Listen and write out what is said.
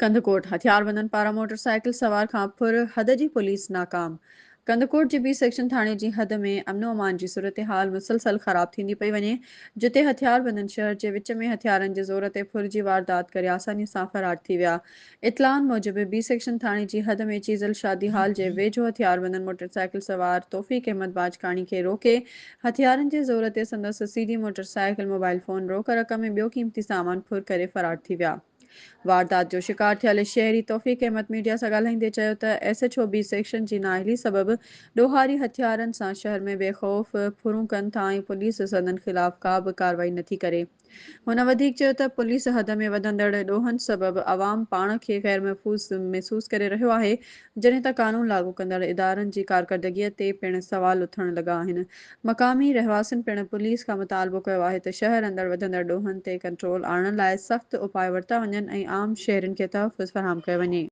ڪنڌڪوٽ، هٿياربندن پاران motor cycle سوار کان ڦر، حد جي پوليس ناڪام. ڪنڌڪوٽ جي بي سيڪشن ٿاڻي جي حد ۾ امن و امان جي صورتحال مسلسل خراب ٿيندي پئي وڃي، جتي هٿياربندن شهر جي وچ ۾ هٿيارن جي زور تي ڦر جي واردات ڪري آساني سان فرار ٿي ويا. اطلاعن موجب بي سيڪشن ٿاڻي جي حد ۾ چيزل شادي هال جي ويجهو هٿياربندن موٽر سائيڪل سوار توفيق احمد باجڪاڻي کي روڪي هٿيارن جي زور تي سندس C D motorcycle, mobile phone, روڪ رقم ۽ ٻيو قيمتي سامان ڦر ڪري فرار ٿي ويا. واردات جو شڪار ٿيل شهري توفيق احمد ميڊيا سان ڳالهائيندي چيو ته S H O B section جي نااهلي سبب ڏوهاري هٿيارن سان شهر ۾ بي خوف ڦرون ڪن ٿا ۽ پوليس سندن خلاف ڪا به ڪارروائي نٿي ڪري. هن وڌيڪ چيو ته پوليس حد ۾ وڌندڙ ڏوهن سبب عوام پاڻ کي غير محفوظ محسوس ڪري رهيو آهي جڏهن ته قانون لاڳو ڪندڙ ادارن جي ڪارڪردگي تي پڻ سوال اٿڻ لڳا آهن. مقامي رهواسين پڻ پوليس کان مطالبو ڪيو آهي ته شهر اندر وڌندڙ ڏوهن تي ڪنٽرول آڻڻ لاء سخت اپاء ورتا وڃن ۽ عام شهرين کي تحفظ فراهم ڪيو وڃي.